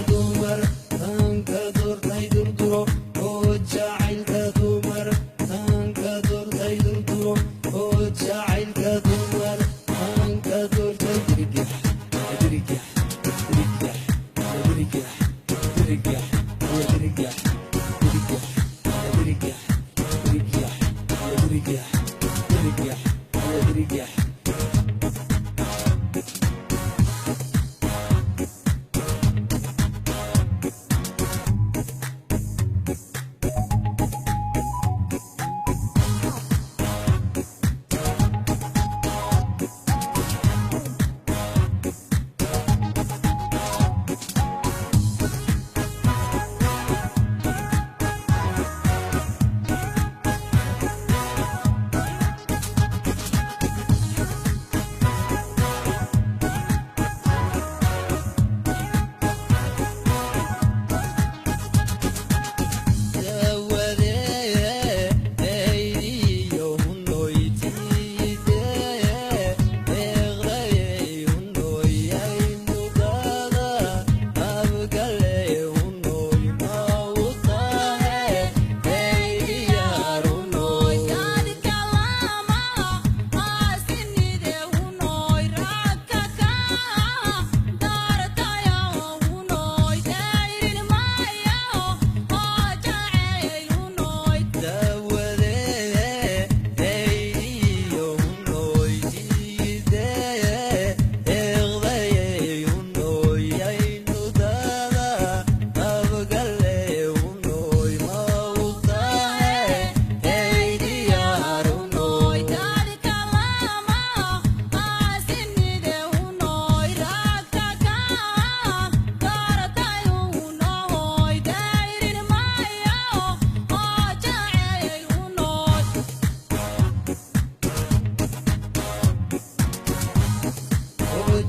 Dumar taanka doortay durduro oo jacaylka dumar taanka doortay durduro oo jacaylka dumar taanka doortay dirgax dirgax dirgax dirgax dirgax dirgax dirgax dirgax dirgax dirgax dirgax dirgax.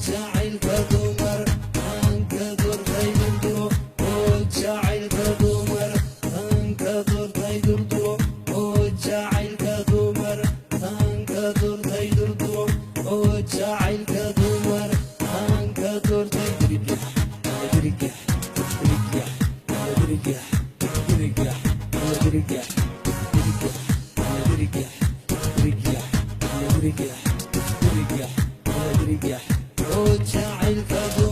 Jacaylka dumar taanka doortay durduro oo jacaylka dumar taanka doortay durduro oo jacaylka dumar taanka doortay durduro oo jacaylka dumar taanka doortay dirgax dirgax dirgax dirgax dirgax dirgax dirgax dirgax dirgax dirgax dirgax dirgax oo jacaylka.